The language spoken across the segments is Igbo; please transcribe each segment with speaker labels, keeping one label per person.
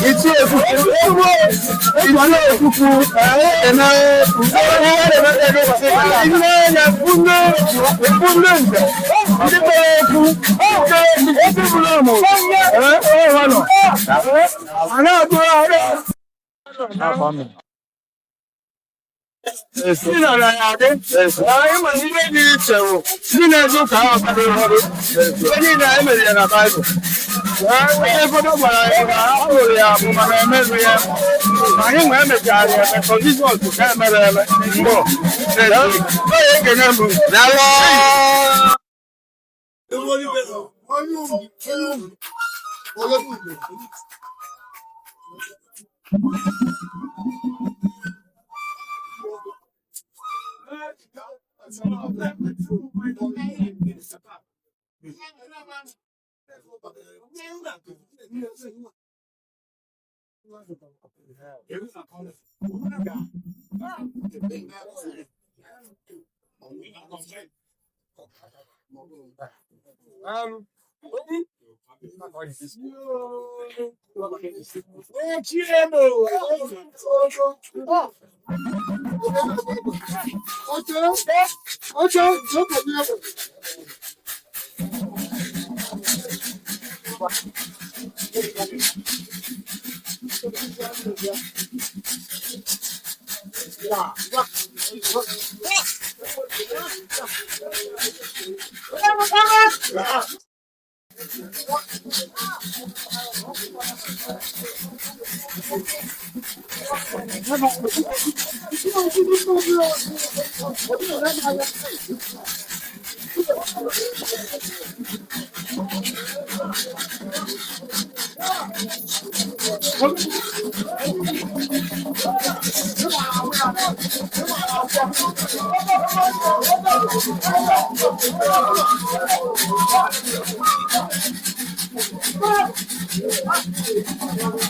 Speaker 1: Ichie Ekwukwu, Ichie Ekwukwu, anya nze, ndị kpere okwu, ebe bụrụ ụmụ, a na-agụ. Ndị nọrọ ya adị, ịma na ihe dị iche bụ ndị na-eje ụka ahụ ụfọdụ ụfọdụ ihe niile e mere ya na Baịbụl. Onye ụfọdụ gwara ya na a hụrụ ya bụ mana emerụ ya, ma anyị nwee emechara ya eme ka Jizọs ka emere eme mbụ. Onye ekene mbụ.
Speaker 2: Daalụ.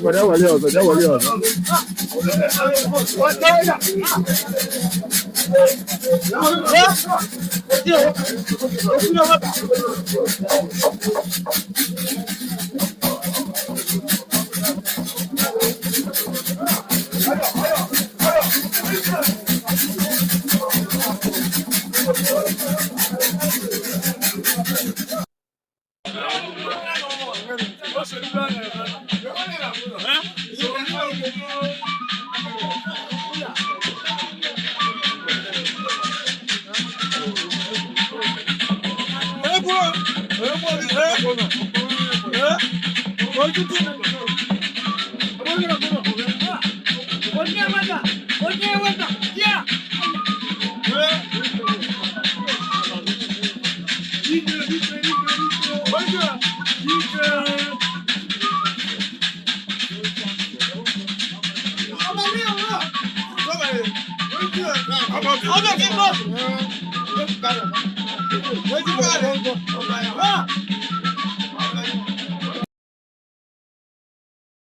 Speaker 1: Were were ọzọ, jee were ọzọ.